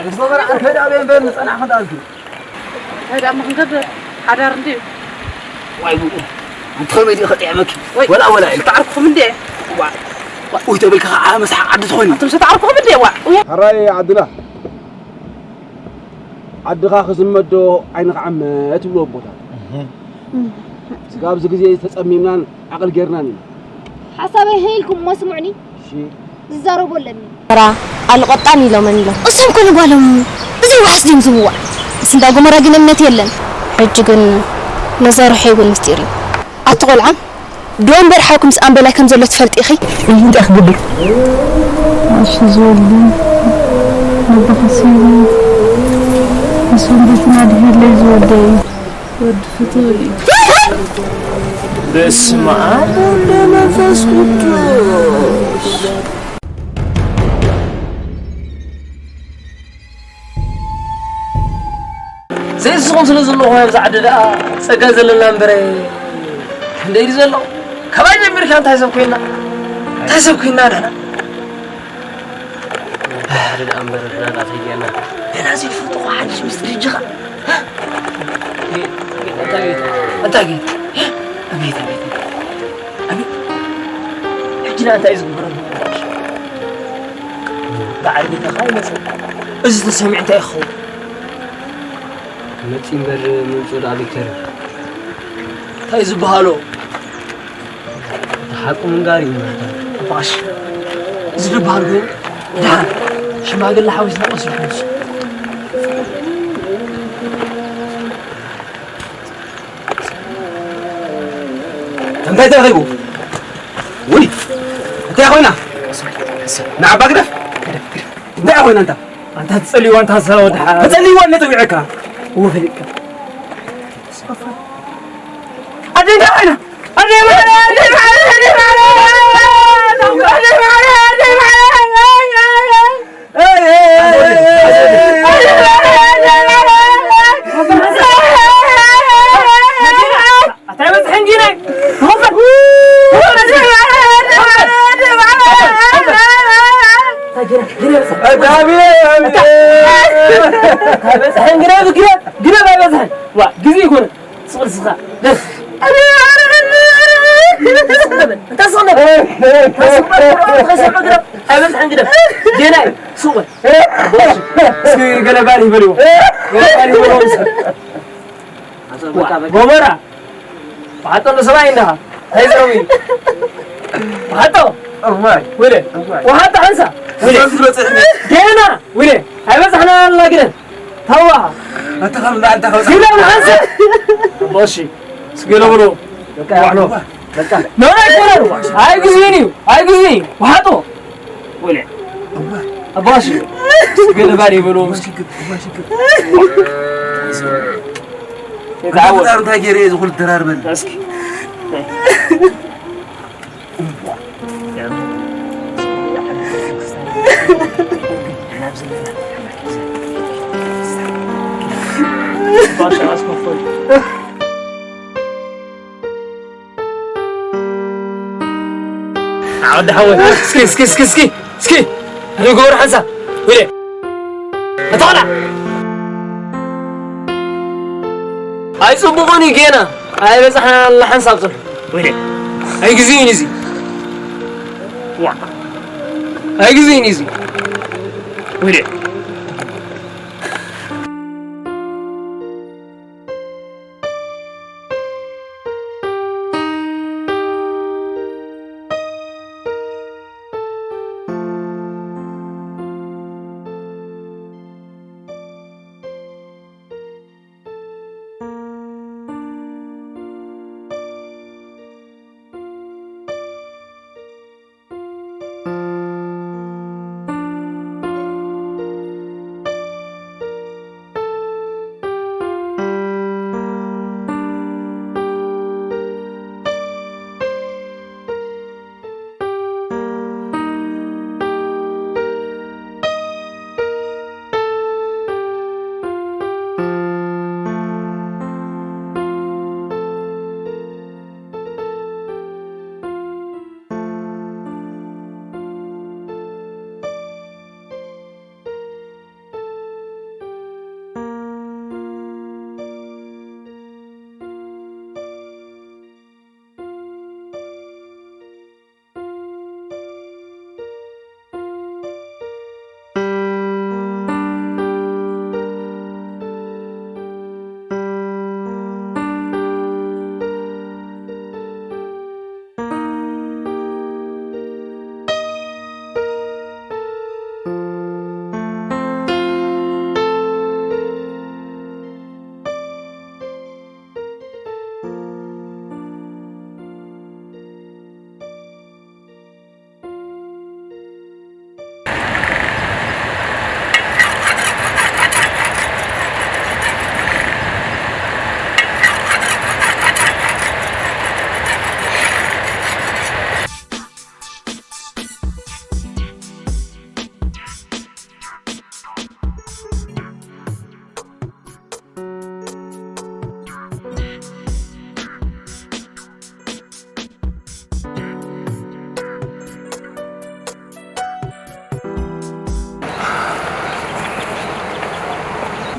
ንዝነበረ ኣንተ ደኣ በየን በየን ዝጸናሕኩ ደኣ ኣልኩ። እንታይ ደኣ እሞ ክንገብር? ሓዳር እንድዩ። ዋይ ብኡ። ኣንቲ ከመይ ድዩ ከጥዕመኪ? ወይ። ወላ ወላ ኢልካ። ተዓርኩኹም እንዴ? ዋ፣ ዋ፣ ውይ ተብልካ ከዓ መስሓቕ ዓዲ ትኾኒ። ኣንቱም ዝተዓርኩኹም እንዴ? ዋ፣ ውይ። ሕራይ ዓድና። ዓድኻ ክዝመት ዶ ዓይንኻ ዓመት ይብሉ ኣቦታት። እህ። ስጋብ እዚ ግዜ ተጸሚምናን ዓቕሊ ጌርናን ኢና። ሓሳበይ ሄ ኢልኩም እሞ ስምዑኒ። እሺ። ዝዛረቦ ኣለኒ። ራ ኣልቆጣን ኢሎመን ኢሎም። እሶም ኮነ ጓሎም ብዘይ ዋሕስ ድዮም ዝብዋዕ? ምስ እንዳ ጎመራ ግን እምነት የለን። ሕጂ ግን ነዛ ርሑይ እውን ምስጢር እዩ። ኣቲ ቆልዓ፣ ዶ እምበር ሓውኪ ምስ ኣምበላይ ከም ዘሎ ትፈልጢ ኢኺ? እንታይ ክገብር? ኣሽ ዝወልዱ፣ መበኸሲ፣ ንሶም ቤትና ድሄለይ ዝወደይ። ወዲ ፍቱው እዩ። በስመ ኣብ ወወልድ ወመንፈስ ቅዱስ። ዘይስኹም ስለ ዘለኹም ኣብዚ ዓዲ ደኣ ጸጋ ዘለና እምበረ፣ ክንደይ ድዩ ዘሎ? ካባይ ጀሚርካ እንታይ ሰብ ኮይና? እንታይ ሰብ ኮይና ደህና? ሓደ ደኣ እምበር ንሕና ደኣ ተይገና። ንሕና ዘይንፈልጦ እኮ ሓድሽ ምስጢር ሕጂ ኸ? እንታይ ጌታ? እንታይ ጌታ? ኣቤት፣ ኣቤት፣ ኣቤት። ኣቤት። ሕጂ ንዓ እንታይ እዩ ዝግበረሉ? በዓል ቤትኻ ይመጽእ። እዚ ተሰሚዑ እንታይ ክኸውን? መጺ እምበር ምምጽኡ ደኣ ቪክተር። እንታይ እዩ ዝበሃሎ? እቲ ሓቂ ምንጋር እዩ መፍትሒ። ባሽ። እዚ ዝበሃል ግን ደሓን ሽማግለ ሓዊስና ቀስ ኢሉ ክንሱ። እንታይ ተረኺቡ? ውይ! እንታይ ኮይና? ንዓባ ግደፍ! እንታይ ኮይና እንታ? ኣንታ ትጸልይዋ እንታ ሰው ድሓ-፣ ትጸልይዋ እነ ተውዒዕካ። እወ ፈሊጥካ። ኣደ እንታይ ኮይና? ኣደ ማረ፣ ኣደ ማረ፣ ኣደ ማረ፣ ኣደ ማረ፣ ኣደ ማረ፣ ኣደ ማረ። ኣታ ይበጽሐን ጊነ። ዋ፣ ግዜ ይኮነ። ስቕ ንስኻ። ደስ። እንታ ስቕ ንበል። እንታ ስቕ ንበል። እንታ ስቕ ንበል። በል ሓንግደ። ጌናይ፣ ሱቕ በል። ኣቦ፣ እስኪ ገለ ባል ይበልዎ። ገለ ባል ይበልዎ። ዋ፣ ጎመራ። ብሓጦ ኣሎ ሰብኣይ እንዳ። ኣይዘዊ። ብሓጦ። እዋይ። ወደ። እዋይ። ብሓጦ ሓንሳ። ወደ። እዋይ፣ ዝመጽእ። ጌና። ወደ። ኣይበዛሕና ኣላ ግደ። ታዋ። ኣታ ከም፣ ኣታ ከም። ሲላ ሓንሳ። ኣቦ፣ እሺ። እስኪ ገለ በልዎ። በቃ፣ በቃ። ኖ፣ ኣይኮነን። ኣይግዝእን እዩ። ኣይግዝእን እዩ። ብሓጦ። ወለ። ኣባሽ። ገለ ባል ይበልዎ። እስኪ ግብ፣ እባሽ ግብ። ይትዓወት። ኣንታ እንታይ ገይረ እየ ዝኹሉ ደራርበል? እስኪ። ባሻ ኣስመፈል። ዓወዲ ሓወይ፣ እስኪ፣ እስኪ፣ እስኪ፣ እስኪ፣ እስኪ፣ ንግበር ሓንሳብ፣ ወደ፣ እታ ቆልዓ። ኣይጽቡቕን እዩ ጌና፣ ኣይበጻሕናን ኣላ ሓንሳብ ጽንሑ፣ ወደ፣ ኣይግዜን እዩ እዚ፣ ዋ፣ ኣይግዜን እዩ እዚ፣ ወደ።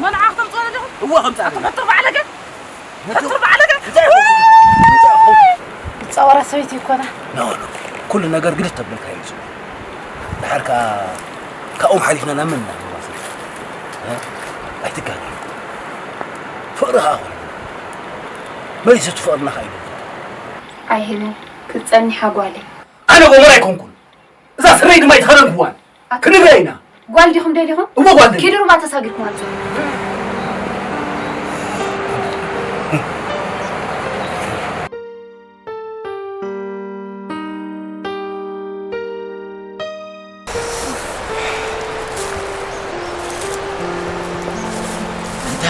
መርዓ ክተምፅኦ ኣለኹም? እወ፣ ከምፅኣኩም። ኣቱም ሕቱር ባዕለገ! ሕቱር ባዕለገ! እንታይ ኢኹም? እንታይ ኢኹም? ዝፃወራ ሰበይቲ ይኮና። ኖ፣ ኖ። ኩሉ ነገር ግድት ተብልካ እዩ ዝብል። ድሓር ከኣ ካብኦም ሓሊፍና ናብ መን ኢና ክንዋሰን? እ? ኣይትጋገ። ፍቕሪ ከኣ ኮይኑ። መሊሱ እቲ ፍቕርና ከኣ ይበልጽ። ኣይህብን። ክትጸንሓ ጓለይ። ኣነ ጎመራ ኣይኮንኩን። እዛ ስረይ ድማ ኣይተኸደንኩዋን። ኣት-፣ ክንሪኣ ኢና። ጓል ዲኹም ደሊኹም? እሞ ጓል ደሊ። ኪዱ ሩባ ተሳጊርኩም ኣምጽኡ። እንታ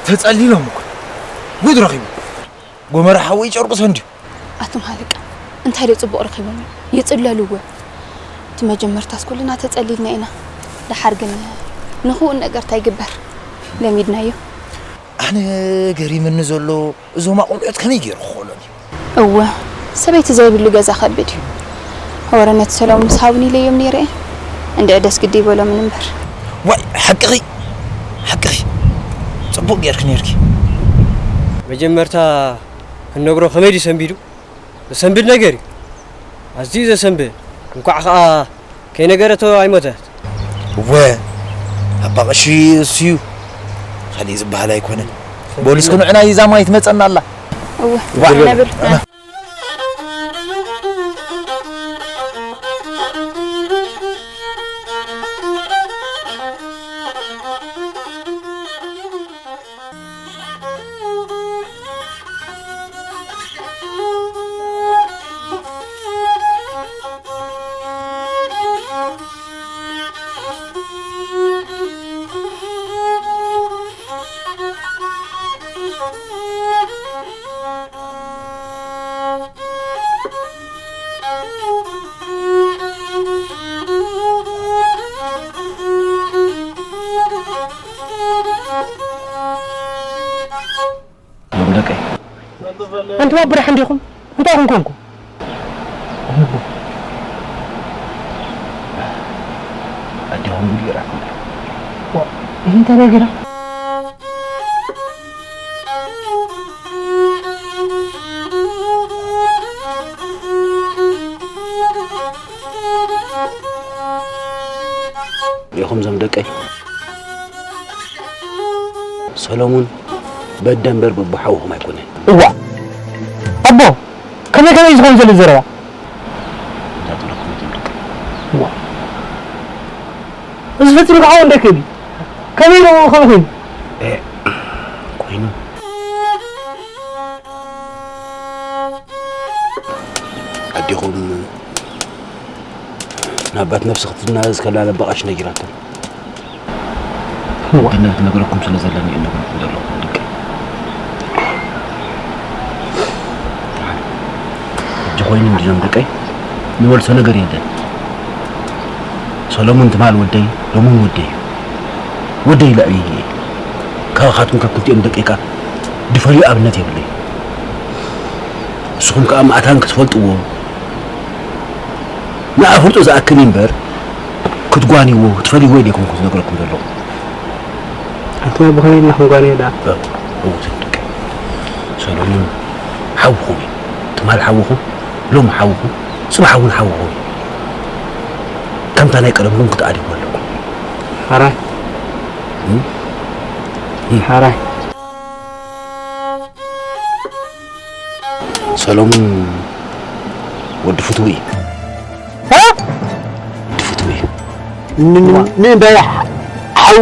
ተጸሊሎም እኮ። ጉድ ረኺቡ። ጎመራ ሓወይ ጨርቁ ሰንድዩ። ኣቱም ሃለቃ፣ እንታይ ዶ ጽቡቕ ረኺቦም እዮም? ይጽለሉ እወ። እቲ መጀመርታስ ኩልና ተጸሊልና ኢና። ደሓር ግን ንኽውን ነገር እንታይ ይግበር? ለሚድናዮ። ኣነ ገሪምኒ ዘሎ እዞም ኣቆልዑት ከመይ ገይሩ ክኾሎም እዩ? እወ፣ ሰበይቲ ዘይብሉ ገዛ ከቢድ እዩ። ወረ ነቲ ሰለሙንስ ሃቡኒ ኢለዮም ነይረ እየ። እንድዒ ደስ ግዲ ይበሎምን እምበር። ዋይ፣ ሓቅኺ፣ ሓቅኺ። ጽቡቕ ጌርኪ ነይርኪ። መጀመርታ ክንነግሮ ከመይ ድዩ ሰንቢዱ? ዘሰንብድ ነገር እዩ። ኣዝዩ ዘሰንብድ። እንኳዕ ኸኣ ከይነገረቶ ኣይሞተት። እወ፣ ኣባ ቀሺ እሱ እዩ። ካልእ ዝበሃል ኣይኮነን። ቦሊስ ክንዕና እዩ፣ እዛ ማይ ትመጸና ኣላ። እወ፣ ዋዕ። ነብር። ሎም ደቀይ። ኣንቱም ኣብ ብርሃን ዲኹም? እንታይ ኹን ኮንኩ? ኣዴኹም ጉድ ገይራኩም። ዋ፣ እንታይ ደኣ ገይራ? ኢኹም ዞም ደቀይ። ሰሎሙን በደ እምበር በቦ ሓውኹም ኣይኮነን። እዋ፣ ኣቦ፣ ከመይ ከመይ ዝኸውን ዘሎ ዘረባ? እንዳትብለኩም ዞም ደቀይ። እዋ። እዚ ፈጺሙ ክዓወት እንታይ ክእል እዩ? ከመይ ኢሉ ከምኡ ኮይኑ? እ፣ ኮይኑ። ኣዴኹም ናባት ነብሲ ክትናዘዝ ከላ ለበቓሽ ነጊራቶም። እዋ። ግነት ክነግረኩም ስለ ዘለኒ እየ ነግረኩም ዘለኹ ደቀይ። ሕጂ ኮይኑ እንዲዞም ደቀይ ንመልሶ ነገር የለን። ሰሎሙን ትማል ወደይ፣ ሎሙን ወደይ እዩ። ወደይ ኢለ እየ። ካባኻትኩም ካብ ክልቲኦም ደቀይ ከኣ ድፈልዮ ኣብነት የብለይ። ንስኹም ከኣ መኣታን ክትፈልጥዎ፣ ንኣፍልጦ ዝኣክል እምበር፣ ክትጓንይዎ፣ ክትፈልይዎ ኢለ ኣይኮንኩን ዝነግረኩም ዘለኹ። ኣንቱም ኣቦ ከመይ ኢልና ክንጓንዮ ደኣ? እው፣ እው፣ ትልቅ። ሰሎሙን ሓውኹም እዩ። ትማል ሓውኹም፣ ሎም ሓውኹም፣ ጽባሕ እውን ሓውኹም እዩ። ከምታ ናይ ቀደምኩም ክትኣድግዎ ኣለኩም። ሓራይ። እም? እም። ሓራይ። ሰሎሙን ወዲ ፍትዊ እዩ። እ? ወዲ ፍትዊ እዩ። ን-፣ ን-፣ ንእምበይ ሓው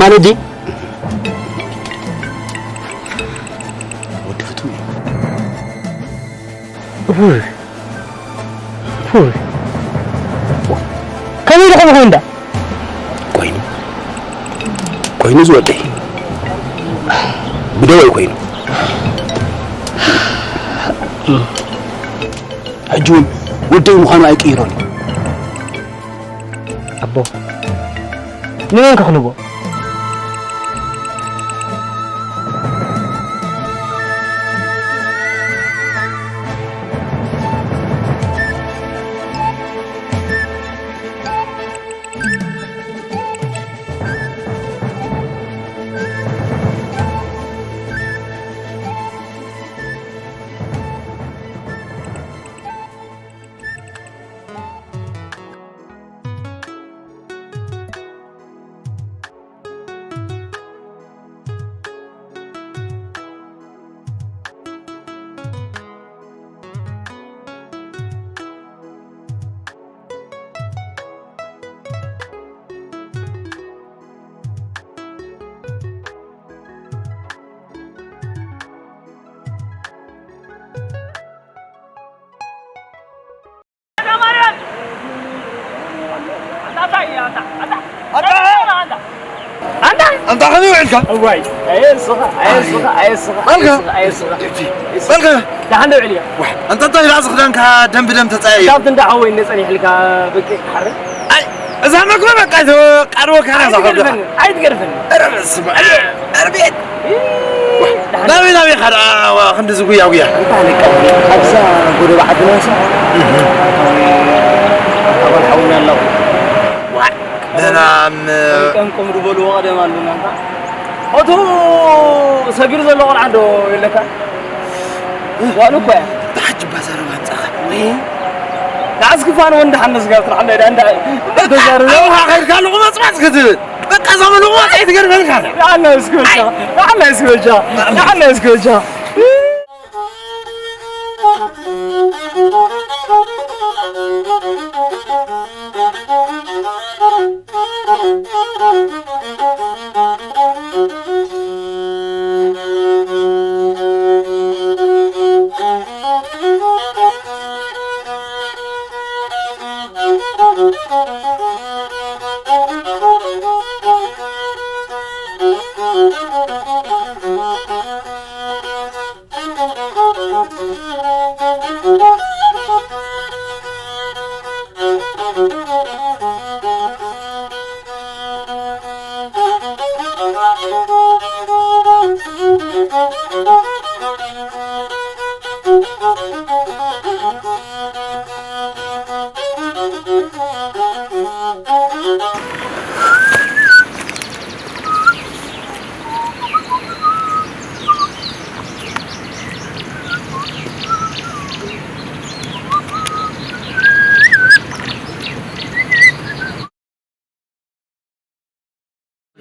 ማለት ድዩ? ወዲ ፍትዊ እዩ። እህ። ፉይ። ከመይ ኢሉ ከምኡ ኮይኑ ደኣ? ኮይኑ። ኮይኑ ዝወደይ። ብደወይ ኮይኑ። ሕጂ እውን ወደይ ምዃኑ ኣይቅይሮን እዩ። ኣቦ፣ ንመን ከ ክንቦ? ኣንታ፣ ኣንታ፣ ኣንታ። ኣንታ፣ ኣንታ፣ ኣንታ። ኣንታ፣ ኣንታ፣ ከመይ ውዕልካ? እዋይ፣ ኣየ ስኻ፣ ኣየ ስኻ፣ ኣየ ስኻ፣ ኣየ ስኻ፣ ኣየ ስኻ። በልካ። ደሓን ዶ ውዕል እያ? ዋሕ፣ ኣንታ፣ እንታይ ደኣ እዚ ክዳንካ ደም ብደም ተጻየዮ? ካብቲ እንዳ ሓወይ እንደ ጸኒሕልካ ብቅ ክሓርቅ። ኣይ፣ እዛ መግቢ በቃ እዞ ቀርቦ ካና እዛ ከብድኻ። ኣይትገርፈኒ፣ ኣይትገርፈኒ። ኧረ በስመ ኣብ። ኣርቤት። እ፣ ዋሕ፣ ደሓን ናበይ፣ ናበይ ኢኻ ደኣ፣ ዋ፣ ክንዲ ዝጉያ ጉያ? እንታይ ለካ፣ ኣብዛ ጎደባ ዓድና ሲ፣ እህ። ኣባል ሓውና ኣለኹ። ዋሕ፣ ደህና ም-፣ ቀምቀም ዝበልዎ ቀደም ኣለና እንታ። ኦቱ ሰጊሩ ዘሎ ቆልዓ ዶ የለካ? ዋሉ እኮ እያ። እታ ሓጂ ባዛረባ ኣምጻኻ። ወይ። ንዓስኪ ፋን ወንድ ሓነስ ጋር ትራሕና እንዳ እንዳ ተዛረበ። ኣውሃ ኸይድካ ልቑመጽ ክትብል በቃ እዞም ልቑመጽ ኣይትገርመልካ። ንዓና እስኪ በጃ ንዓና እስኪ በጃ ንዓና እስኪ በጃ።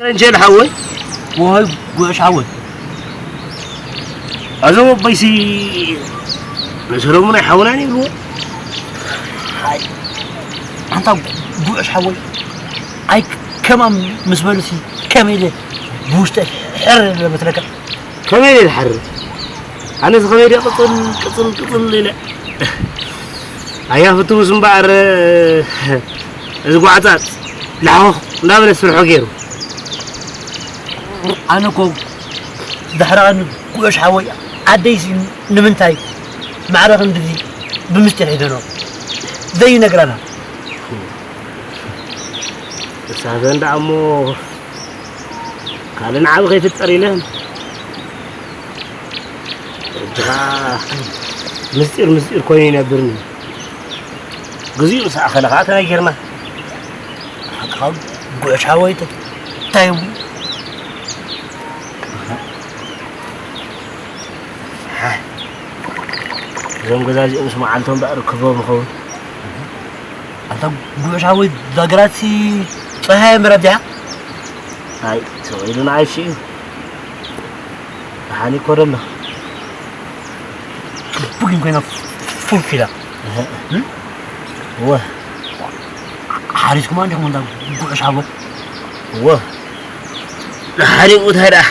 ረንጀል ሓወይ። ወይ ጉዕሽ ሓወይ። ኣዞም ኣቦይሲ ንሰሎሙን ኣይሓውናን ይብልዎ። ኣይ፣ ኣንታ ጉዕሽ ሓወይ። ኣይ፣ ከማም ምስ በሉሲ ከመይ ኢለ ብውሽጠይ ሕር ኢለ መስለካ? ከመይ ኢለ ዝሓርር? ኣነስ ከመይ ድየ ቅጽል፣ ቅጽል፣ ቅጽል ኢለ። ኣያ ፍትውስ እምበኣር፣ እዚ ጓዕጻጽ ላሕኹ እንዳበለ ስርሖ ገይሩ። ኣነ እኮ ዳሕራቐኒ ጉዕሽ ሓወይ፣ ዓደይሲ ንምንታይ ማዕረ ክንድዚ ብምስጢር ሒዘኖ ዘይነግራና? ተሳፈ እንዳ እሞ ካልእ ንዓቢ ከይፍጠር ኢለን። ሕጂ ኸኣ ምስጢር ምስጢር ኮይኑ ይነብርኒ። ግዚኡ ምስ ኣኸለ ኸኣ ተነጊርና። ሓቅኻ ጉዕሽ ሓወይ፣ እንታይ እሞ? እዞም ገዛ እዚኦም ምስ መዓልቶም ደኣ ርክቦም ይኸውን። ኣንታ ጉዕሽ ሓወይ፣ እዛ ግራትሲ ጸሃየ ምረብ ድያ? ኣይ፣ ስቕ ኢሉ ንዓይሽ እዩ። ደሓን እኮ ደሎ። ጽቡቅ ግን ኮይና ፉፍ ኢላ። እህ። እም? እወ። ሓሪስኩማ እንዲኹም እንዳ ጉዕሽ ሓወይ? እወ። ንሓሪቑ እንታይ ደኣ?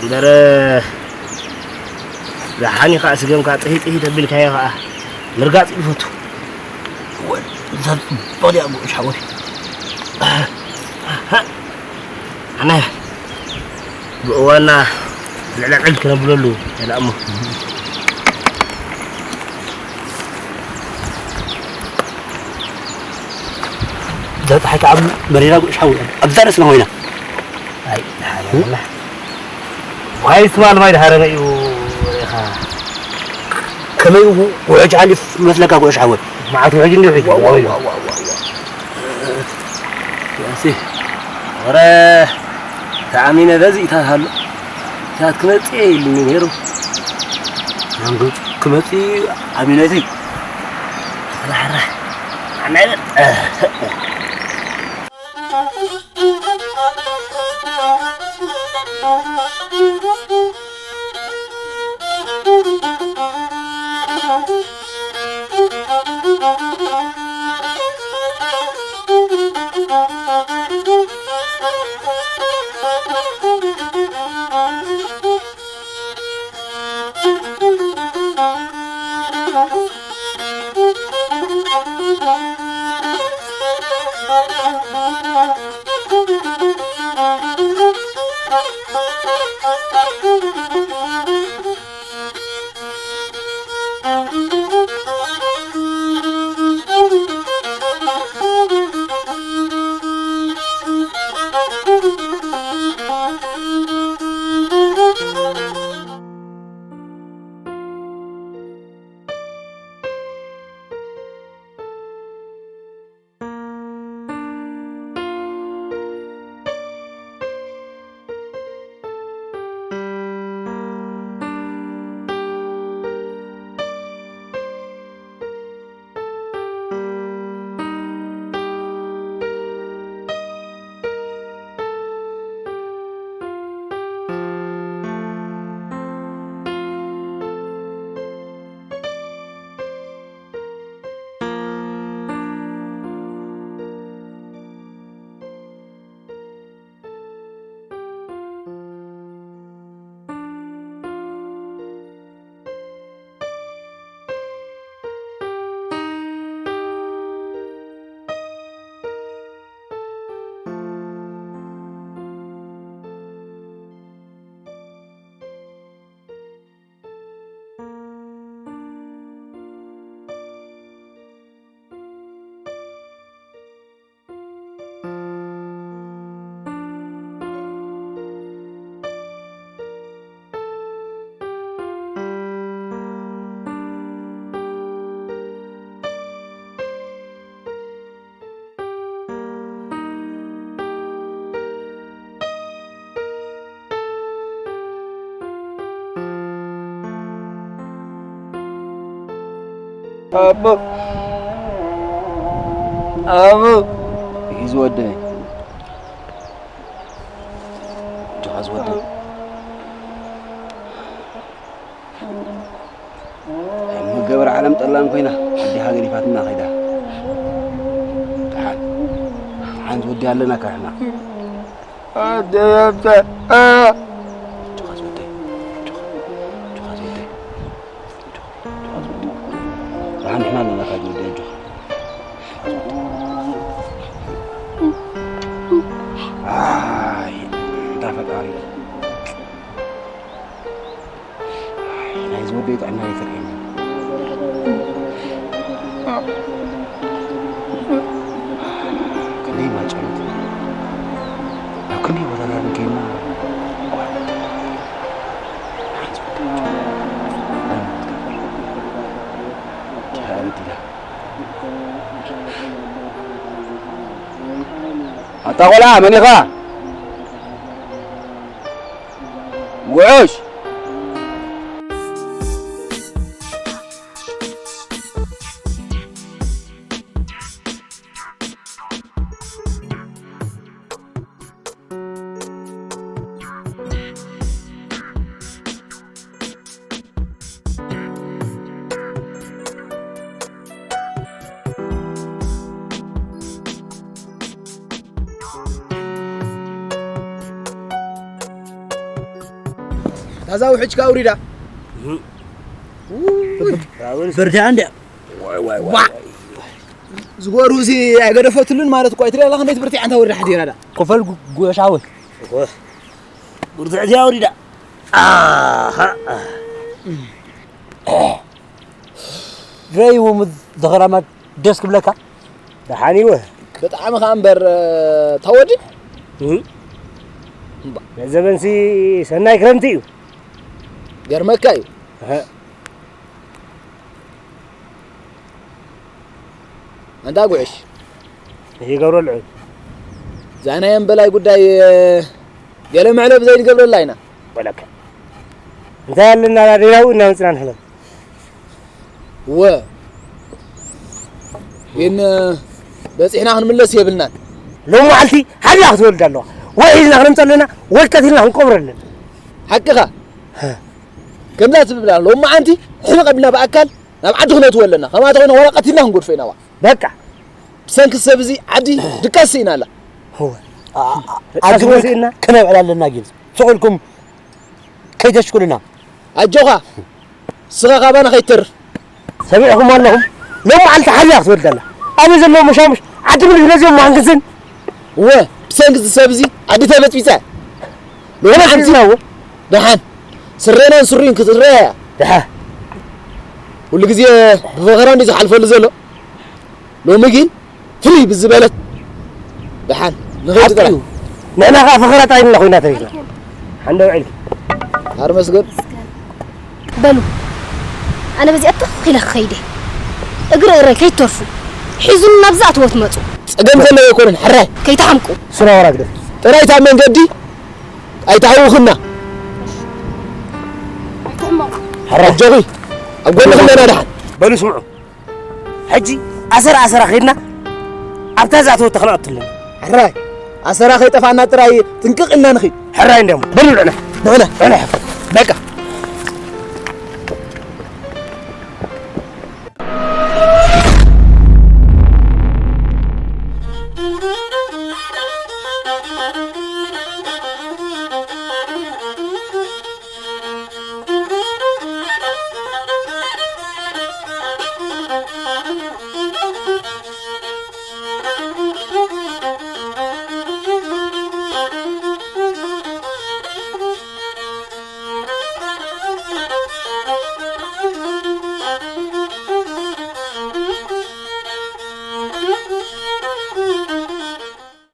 እምበር፣ ደሓን እዩ ከኣ ስገምካ ጥሂ ጥሂ ተቢልካዮ ከኣ ምርጋጽ ይፈቱ። እወ፣ እዛ ጽቡቕ ድያ ጉዕሽ ሓወይ? ኣነ ብእዋና ልዕልዕል ክነብለሉ ኢላ እሞ። እዛ ፀሓይ ከዓ መሪራ ጉዕሽ ሓወይ ኣብዛ ርእስና ኮይና። ኣይ፣ ደሓን እያ ወላሂ። ዋይ፣ ትማል ማይ ደሓረነ እዩ ኢኻ። ከመይ ውሕጅ ሓሊፍ መስለካ ጉዕሽ ሓወይ? መዓት ውሕጅ እንዲሁ ሒዙ። ዋ፣ ዋ፣ ዋ፣ ዋ፣ ዋ። ያሲ፣ ወረ ተኣሚነ በዚ ኢታት ሃሎ። ኢታት ክመጽእ ኢሉኒ ነይሩ። ኣንዱ ክመጽእ ኣሚነቲ። ራሕራሕ። ኣናይበር። ኣቦ ኣቦ እዩ ዝወደይ። ጆኻ ዝወደይ። እሞ ገበር ዓለም ጠላም ኮይና ኣዴኻ ገዲፋትና ኸይዳ። ደሓን ደሓን ዝወዲ ኣለና ካሕና። ኣደያታ ጆኻ ዝወደይ። ጆኻ ጆኻ ዝወደይ። ጆኻ ጆኻ ዝወደይ። ደሓን ንሕና ኣለና ካብ ዝወደይ ጆኻ። ኣይ እንዳ ፈጣሪ። ናይ ዝወደይ ጥዕና ይትርኤኒ። ክንደይ ማጨሎት ኣብ ክንደይ ቦታታት ንከይና ኣታ ቆልዓ መን ኢኻ? ውዑሽ። ታዛ ውሕጅካ ኣውሪዳ። በርቲዓ እንድያ። ዋይ፣ ዋይ፣ ዋይ፣ ዋ! ዋይ። ዝጎሩ እዚ ኣይገደፈትሉን ማለት እኮ ኣይትሪኣ ኣለኻ፣ እንዴት በርቲዓ እንታ ወሪዳ ሓዲራ ዳ? ክፈል ጉ-፣ ጉሻ ወይ። እኮ ብርትዕቲ ኣውሪዳ። ኣሃ። ደይ ውሙድ ዘኸራማት ደስ ክብለካ። ደሓን ይወ። ብጣዕሚ ኸኣ እምበር፣ እ፣ ተወዲ? እህ። እምባ። ዘበንሲ ሰናይ ክረምቲ እዩ። ገርመካ እዩ። እህ። ኣንታ ጉዕሽ። ይገብሮ ልዑል። እዛ ናይ እምበላይ ጉዳይ፣ እ፣ ገለ መዕለቢ ዘይንገብረላ ኢና። በለካ። እንታይ ኣለና ዲናዊ እናመፅና ንሕለም። እወ። ግን በፂሕና ክንምለስ የብልናን። ሎም መዓልቲ ሓድና ክትወልድ ኣለዋ። ወይ ሒዝና ክነምፀ ኣለና፣ ወይ ቀቲልና ክንቀብሮ ኣለና። ሓቅኻ። ከምዛ ትብላ ሎም መዓንቲ ሕልቕ ኣቢልና ብኣካል ናብ ዓዲ ክነእትዎ ኣለና። ከማታ ኮይና ዋላ ቀቲልና ክንገድፎ ኢና ዋ። በቃ። ብሰንኪ ሰብ እዚ ዓዲ ድቃስ ስኢና ኣላ። እወ። ዓ-፣ ዓ-፣ ዓዲ እውን ስኢና? ክነብዕል ኣለና ግን። ስቕ ኢልኩም ከይተሽኩሉና። ኣጆኻ፣ ንስኻ ካባና ከይትተርፍ። ሰሚዕኹም ኣለኹም? ሎም መዓልቲ ሓርያ ክትወልድ ኣላ። ኣበይ ዘለዉ መሻሙሽ ዓዲ ምልስ ነዚኦም መሃንክስን? እወ፣ ብሰንኪ እዚ ሰብ እዚ ዓዲ ተበጽቢጻ። ሎም መዓልቲ ተበጽቢጽና እወ። ደሓን፣ ስረናን ሱሪን ክትረኣያ። ደሓ። ኩሉ ግዜ ብፈኸራ እንዲ ዝሓልፈሉ ዘሎ። ሎሚ ግን ፍልይ ብዝበለት ደሓን ንኸይድ ጥራሕ። ሓቂ እዩ። ንሕና ኸዓ ፈኸራ ጥራይ ኢና ኮይና ተሪፍና። ሓንደ ውዒልኪ። ኣር መስገን። በሉ፣ ኣነ በዚኣ ትኽ ኢለ ክኸይድ እየ። እግረ እግረይ ከይትተርፉ። ሒዙኒ ናብዚ ኣትዎ ትመጹ። ጸገም ዘለዎ ኣይኮነን፣ ሕራይ። ከይትሓምቁ። ስራ ወራ ግደፍ። ጥራይ እታ መንገዲ ኣይትሃውኽና። ኣይትሕመቑ። ሕራይ። ኣጆኺ፣ ኣብ ጎንኺ ኣለና ደሓን። በሉ ስምዑ። ሕጂ ኣሰር ኣሰራ ኸይድና ኣብታ ዝኣተወቶ ክነቐትለን። ሕራይ፣ ኣሰራ ከይጠፋና ጥራይ ጥንቅቕ ኢልና ንኺድ። ሕራይ እንዲያም፣ በሉ ንዕና። ንዕና። ንዕና። በቃ።